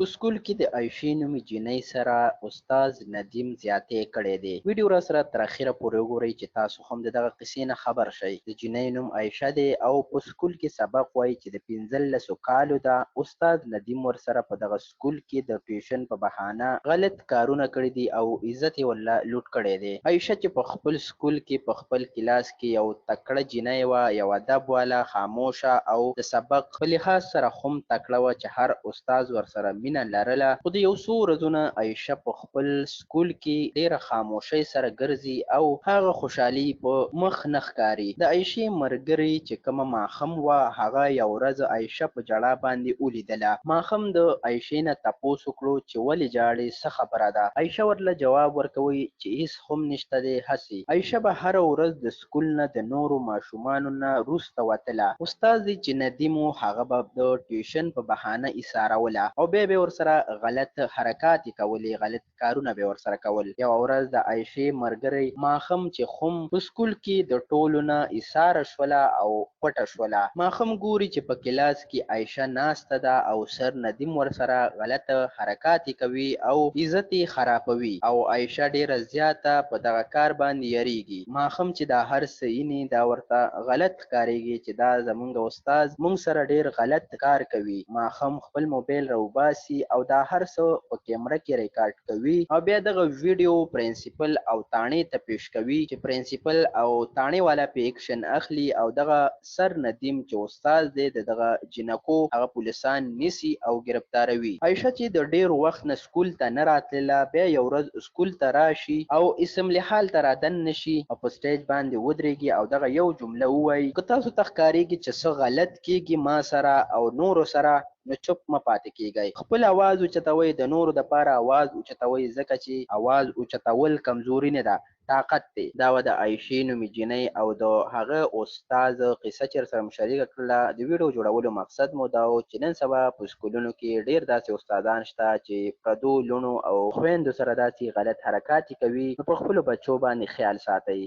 په سکول کې د عایشې نومې جینۍ سره استاد ندیم زیاتی کړی دی. ویډیو راسره تر اخره پورې وګورئ چې تاسو هم د دغه قصې نه خبر شئ. د جینۍ نوم عایشه دی او په سکول کې سبق وایي چې د 15 کالو ده. استاد ندیم ورسره په دغه سکول کې د ټیوشن په بهانه غلط کارونه کړي دي او عزت یې ورله لوټ کړی دی. عایشه چې په خپل سکول کې په خپل کلاس کې یو تکړه جینۍ وه، یو ادب واله، خاموشه او د سبق په لحاظ سره هم تکړه وه چې هر استاد ورسره مینه لرله. خو د یو څو ورځو نه عایشه په خپل سکول کې ډیره خاموشۍ سره ګرځي او هغه خوشحالي په مخ نه ښکاري. د عایشې مرګري چې کومه ماښم وه، هغه یو ورځ عایشه په ژړا باندې ولیدله. ماښم د عایشې نه تپوس وکړو چې ولې ژاړې، څه خبره ده؟ عایشه ورله جواب ورکوي چې هیڅ هم نشته دی، هسې. عایشه به هره ورځ د سکول نه د نورو ماشومانو نه وروسته وتله. استاد یې چې ندیم و، هغه به د ټیوشن په بهانه ایساروله او بیا به ورسره غلط حرکات کولې، غلط کارونه به ورسره کول. یوه ورځ د عایشې مرګرې ماښم چې هم په سکول کې د ټولو نه ایساره شوله او پټه شوله. ماښم ګوري چې په کلاس کې عایشه ناسته ده او سر ندیم ورسره غلط حرکات کوي او عزت یې خرابوي او عایشه ډیره زیاته په دغه کار باندې یریږي. ماښم چې دا هر څه ویني، دا ورته غلط ښکاریږي چې دا زمونږ استاد مونږ سره ډیر غلط کار کوي. ماښم خپل موبایل راوباسي او دا هر څه په کیمره کې ریکارډ کوي او بیا دغه ویډیو پرنسپل او تاڼې ته پیش کوي چې پرنسپل او تاڼې والا په اکشن اخلي او دغه سر ندیم چې استاد دی د دغه جینکو هغه پولیسان نیسي او ګرفتاروي. عایشه چې د ډیر وخت نه سکول ته نه راتلله، بیا یو ورځ سکول ته راشي او اسمبلي هال ته رادننه شي او په سټیج باندې ودرېږي او دغه یو جمله ووایي: که تاسو ته ښکارېږي چې څه غلط کیږي ما سره او نورو سره، نو چوپ مه پاتې کیږئ، خپل اواز اوچتوئ، د نورو دپاره اواز اوچتوئ، ځکه چې اواز اوچتول کمزوري نه ده، طاقت دی. دا وه د عایشې نومې جینۍ او د هغه استاد قصه چې ورسره مو شریکه کړله. د ویډیو جوړولو مقصد مو دا و چې نن سبا په سکولونو کې ډېر داسې استادان شته چې پردو لوڼو او خویندو سره داسې غلط حرکات کوي، نو په خپلو بچو باندې خیال ساتئ.